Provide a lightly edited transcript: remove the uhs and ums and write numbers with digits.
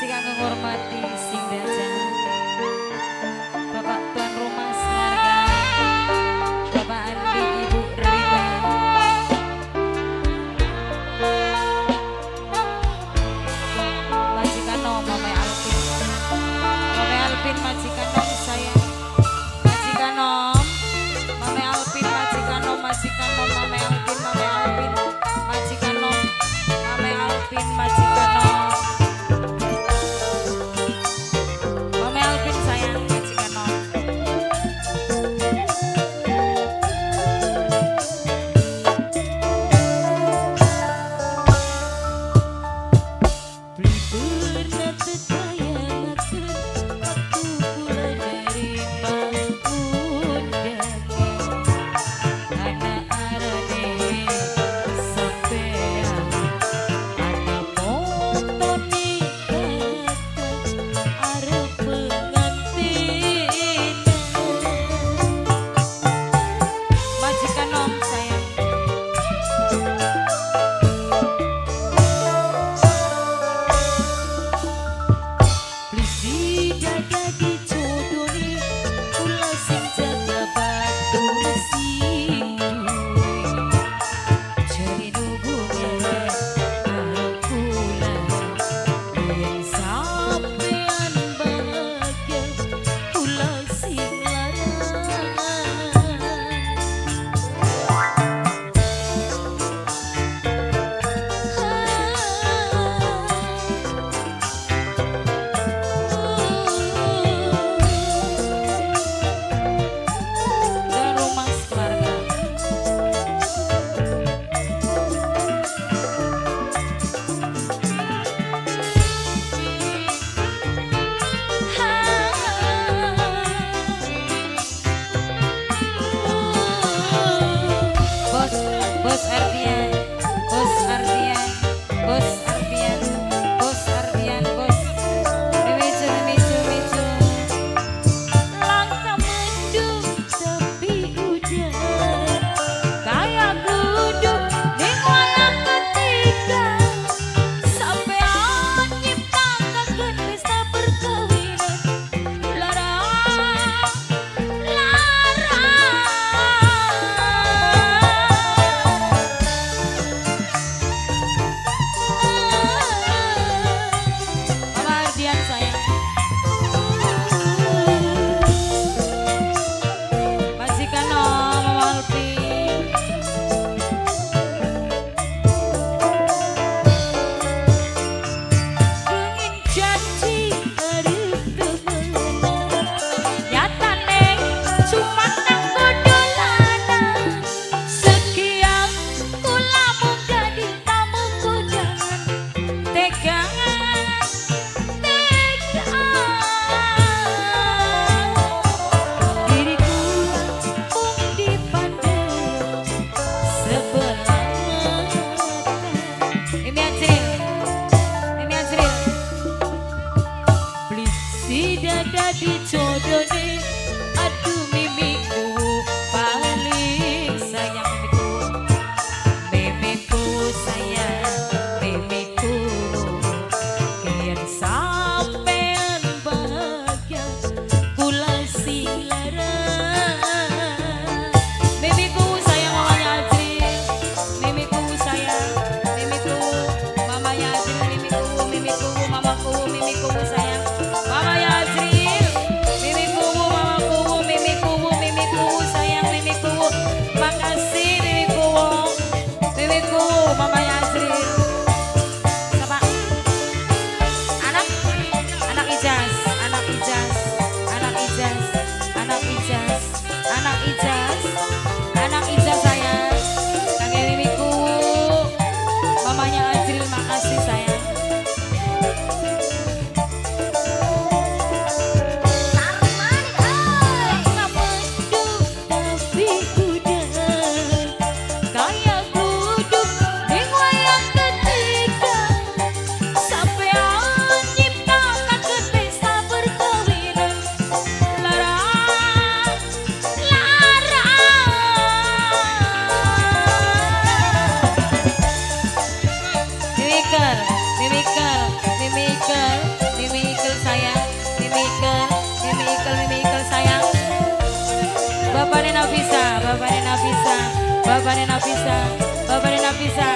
Sing kanggo ngurmati sing dajal. Bapak tuan rumah sekeluarga, Bapak Andi, Ibu Rita. Majikan nom Mame Alvin. Mame Alvin majikan nom sayang. Majikan nom Mame Alvin, majikan nom, majikan nom Mame Alvin, Mame Alvin, majikan nom Mame Alvin, majikan nom. Mame Alvin sayang, majikan nom. Beli pernah tekayangaken waktu kula nerima undangan. Anak arane sampean, anak motone kakang arep pengantinan. Majikan nom sayang. Beli dada dicodoni kula sing jaga batur sing duwe. Jalin hubungan karo kula yen sampean bahagia kula sing larang. Dan rumah sekeluarga. Bos, Bos Ardian, Bos Ardian, Bos Ardian, Bos Ardian, Bos. Micu, micu, micu. Langkah mendung tapi udah kayak guduk ning wayang ketiga. Sampean nyiptakaken pesta perkawinan. Larang, larang. Spesial pisan.